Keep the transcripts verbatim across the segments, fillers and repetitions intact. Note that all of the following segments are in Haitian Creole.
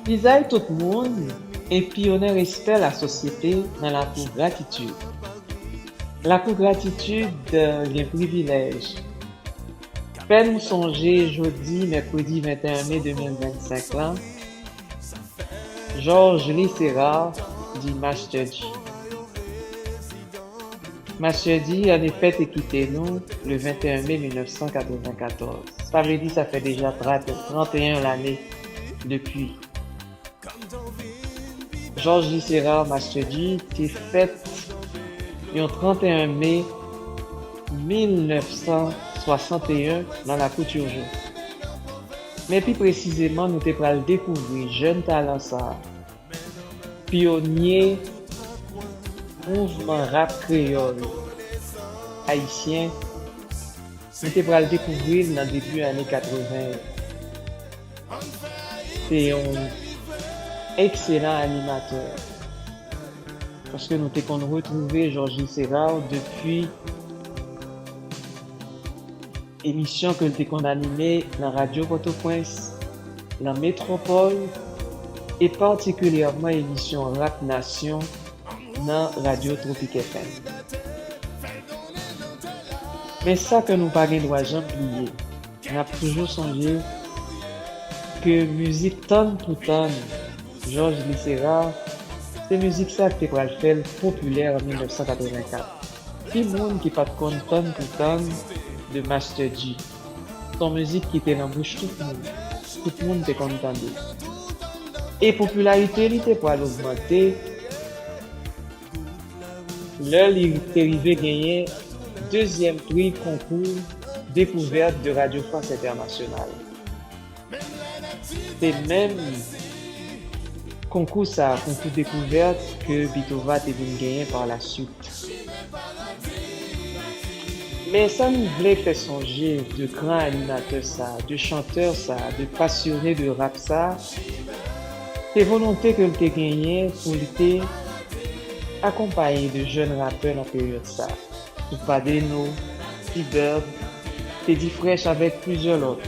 Vizaj tout moun epi onè respè lasosyete nan Lakou Gratitid. Lakou Gratitid, euh, gen privilèj fè nou sonje jodi, mèkredi venteyen me de mil vennsenk lan, Georges Lisserat, di Master G. Master G, an efè, te kite nou le venteyen me mil nèf san katrevenkatòz. Sa vle di sa fè deja trant, tranteyen lane depi. Georges Lisserat, Master G, te fèt yon tranteyen me mil nèf san swasanteyen nan lakou Turgeau. Men pi presizeman, nou te pral dekouvri jèn talan sa a, pyonye mouvman rap kreyòl ayisyen, nou te pral dekouvri l nan debi ane katreven yo. Se yon ekselan animatè, paske nou te konn retwouve Georges Lisserat depi emisyon ke l te konn anime nan Radyo Pòtoprens, nan Metwopòl, e patikilyèman emisyon Rap Nasyon nan Radyo Tropik F M. Men sa ke nou pa gen dwa janm bliye, n ap toujou sonje ke mizik Tann pou Tann, Georges Lisserat, se mizik sa ki te pral fè l popilè an mil nèf san katrevenkat. Ki moun ki pa t konn Tann pou Tann de Master G? Se yon mizik ki te nan bouch tout moun. Tout moun te konn tande. E popilarite li te pral ogmante lè li te rive genyen dezyèm pri konkou Dekouvèt de Radio France Internationale. Se menm konkou sa a, konkou Dekouvèt, ke Beethoven te vin genyen pa la swit. Men sa m vle fè sonje de gran animatè sa, de chantè sa, de pasyone de rap sa, se volonte ke l te genyen pou l te akonpaye de jèn rapè nan peryòd sa. Sou Padeno, T-Bird, Teddy Fresh avèk plizyè lòt.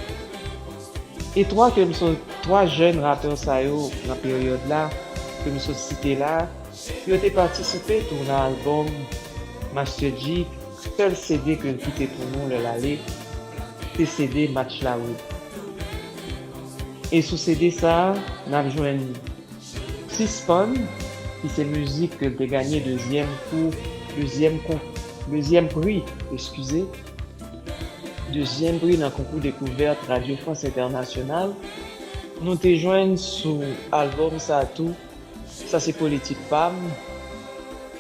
E twa ke m sot, twa jèn rapè sa yo nan peryòd la ke m sot site la, yo te patisipe tou nan albòm Master G, sèl C D ke l kite pou nou lè l ale, se C D Match la wi. E sou C D sa a, n ap jwenn Sispann, ki se mizik ke l te ganye dezyèm kou, dezyèm kon, dezyèm pri, eskize, dezyèm pri nan konkou Dekouvèt Radio France Internationale. Nou te jwenn sou albòm sa a tou, Sa se politik pa m,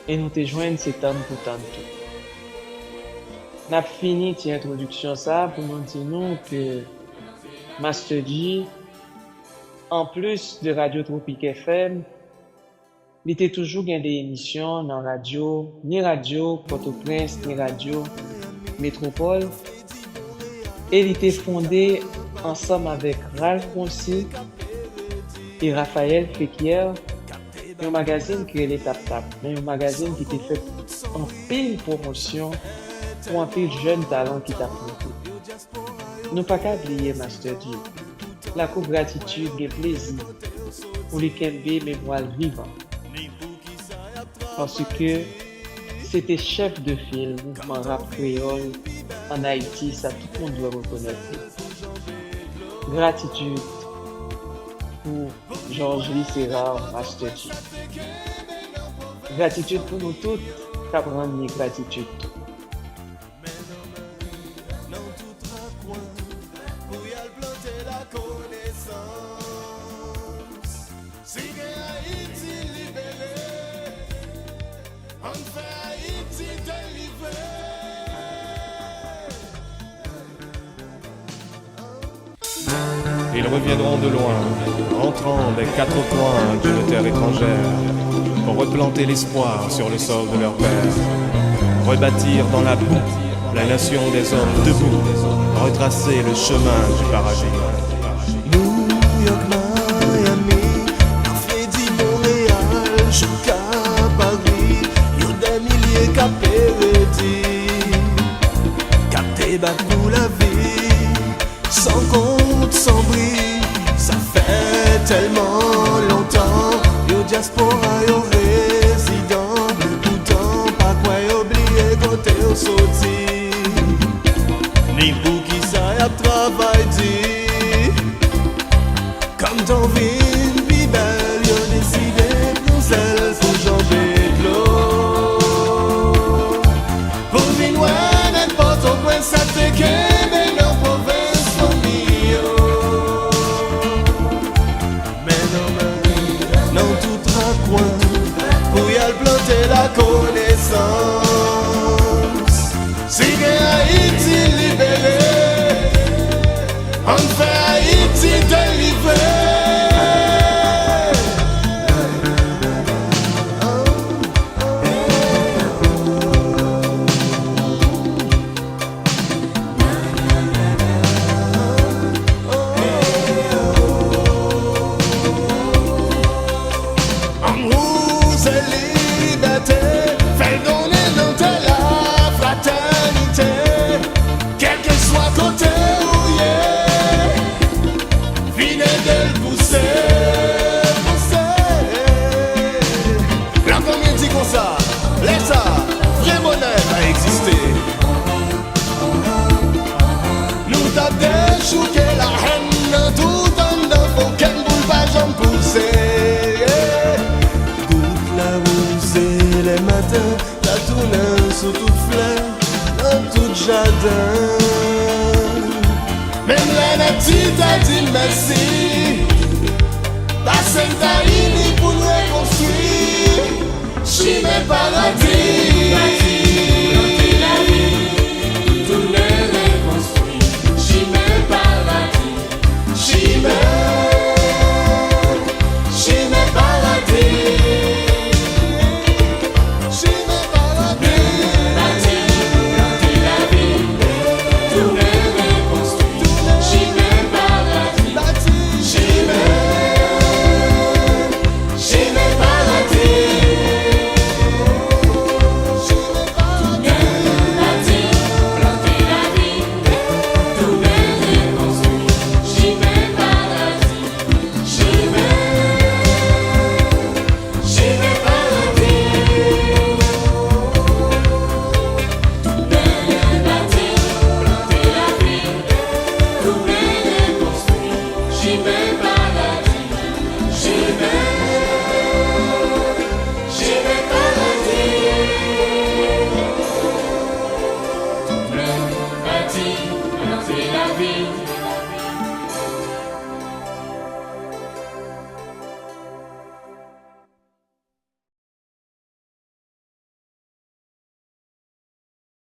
e nou te jwenn Se Tann pou Tann tou. N ap fini ti entwodiksyon sa a pou nou di nou ke Master G, anplis de Radyo Tropik F M, li te toujou gen de emisyon nan radyo, ni radyo Pòtoprens, ni radyo Metwopòl, e li te fonde ansanm avèk Ralph Boncy e Raphaël Fequière, yon magazin ki rele Tap Tap, men yon magazin ki te fè anpil pwomosyon pou anpil jèn talan ki t ap monte. Nou pa ka bliye Master G. Lakou Gratitid gen plezi pou li kenbe memwa l vivan. Paske se te chèf de fil mouvman rap kreyòl ann Ayiti, sa tout moun dwe rekonèt li. Gratitid pou Georges Lisserat, Master G. Gratitid pou nou tout k ap rann li gratitid tou. Ils reviendront de loin, rentrant des quatre coins d'une terre étrangère, pour replanter l'espoir sur le sol de leur père, rebâtir dans la boue la nation des hommes debout, retracer le chemin du paradis. New York, Miami, nan Fredi, Montréal, jusqu'à Paris, yo des milliers k ap perdi, k ap débattre pour la vie. Sans compte, sans bri, ça fait tellement Tan vin pi bèl, yo deside pran sèl pou janbe dlo. Pou vin wè nèg Pòtoprens sa te kenbe nan pwovens fanmi yo. Men nan men, nan tout rakwen, pou y al plante lakonesans. Si gen Ayiti libere, ann fè Ayiti delivre. Ann wouze libète, fè l donnen nan tè lafratènite. Kèlkeswa kote ou ye, vin ede l pouse, pouse. Lanmò mwen di konsa, lè sa, vre bonè va egziste. Nou t ap dechouke lahèn nan tout anndan fokèn pou l pa janm pouse. Gout lawouze lè maten ta tounen sou tout flè nan tout jaden. Menm lè nèg chita di mèsi, pase n ta ini pou n rekonstwi chimen paradi.